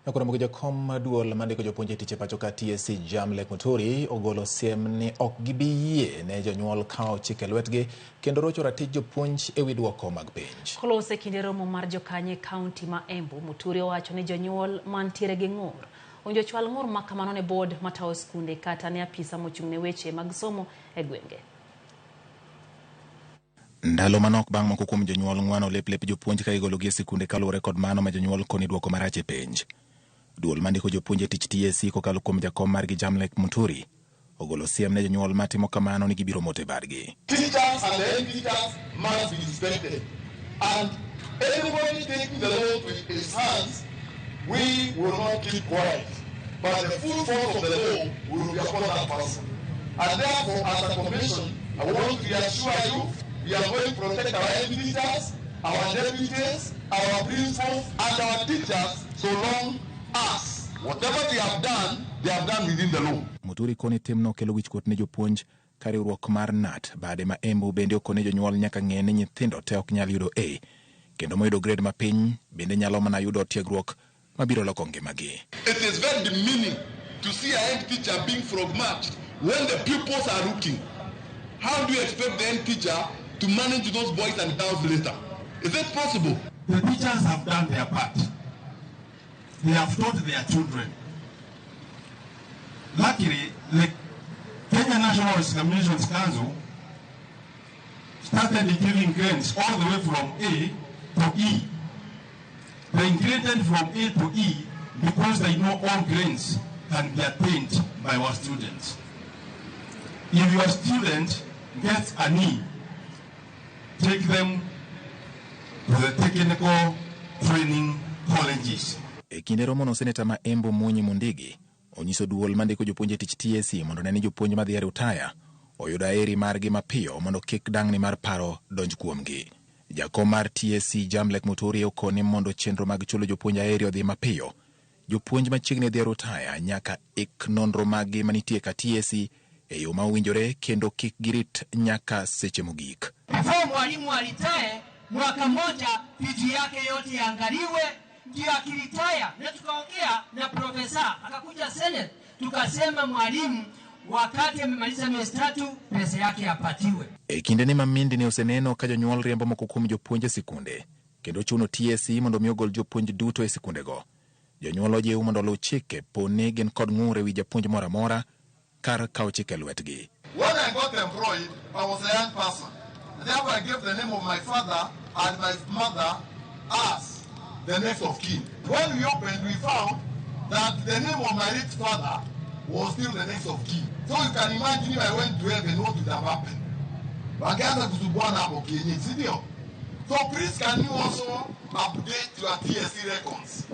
Nakoro jakom maduol mandiko jopuonj e tich e pacho ka TSC Jamlek Muturi ogolo siem ni ok gibi yie ne jonyuol kawo chik e lwetgi kendo rocho ratich jopuonj ewi duoko mag penj. Kolose kinde romo mar jokanyo e kaunti ma Embu, Muturi owacho ni jonyuol mantiere gi ng'ur owinjo chwal ng'ur ma kamano ne board matayo skunde kata ne apisa mochung' ne weche mag somo e gwenge. Ndalo manok bang' moko kuom jonyuol ng'wano lep lep jopuonj ka igologi e sikunde kaluwore kod mano ma jonyuol koni duoko marach e penj. Duol mandiko jopuonj e tich TSC kokalo kuom jakom margi Jamlek Muturi ogolo siem ne jonyuol matimo kamano ni gibiro moto e badgi. Teachers and the head teachers must be respected. And anybody taking the law to his hands, we will not keep quiet. But the full force of the law will be upon that person. And therefore, as a commission, I want to reassure you, we are going to protect our head teachers, our deputies, our principals, and our teachers so long as whatever they have done within the law. Muturi koni timno kelo wichkuot ne jopuonj ka riwruok mar KNUT bade ma Embu bende okone jonyuol nyaka ng'e ni nyithindo te ok nyal yudo A kendo moyudo grade mapiny bende nyalo mana yudo tiegruok mabiro loko ngimagi. It is very demeaning to see a head teacher being frog marched when the pupils are looking. How do you expect the head teacher to manage those boys and girls later? Is it possible? The teachers have done their part. They have taught their children. Luckily, the Kenya National Examinations Council started giving grades all the way from A to E. They graded from A to E because they know all grades can be attained by our students. If your student gets an E, take them to the technical training colleges. E kinde romono seneta ma Embu Munyi Mundigi onyiso duol mandiko jopuonj e tich TSC mondo ne ni jopuonj madhi e rutaya oyudo aeri margi mapiyo mondo kik dang'ni mar paro donj kuomgi. Jakom mar TSC Jamlek Muturi okone mondo chenro mag chulo jopuonj aeri odhi mapiyo. Jopuonj machiegni dhi e rutaya nyaka ik nonro maggi manitie ka TSC e yo ma owinjore kendo kik girit nyaka seche mogik. Before mwalimu alitae mwaka mmoja, vitu yake yote iangaliwe, ndio akiritaya. Na tukaongea na profesa akakuja Senate, tukasema mwalimu wakati amemaliza miezi 3 pesa yake apatiwe. E kindeni ma mindi ne oseneno ka jonyuol riembo moko kuom jopuonj e sikunde kendo chuno TSC mondo mi ogol jopuonj duto e sikundego. Jonyuol ojiw mondo oluw chike po ni gin kod ng'ur ewi japuonj moro amora kar kawo chike e lwetgi. When I got employed, I was a young person. Therefore, I gave the name of my father and my mother as the next of kin. When we opened, we found that the name of my late father was still the next of kin. So you can imagine if I went to heaven, what would have happened? Wangeanza kusumbuana hapo kienyeji, si ndio? So please, can you also update your TSC records?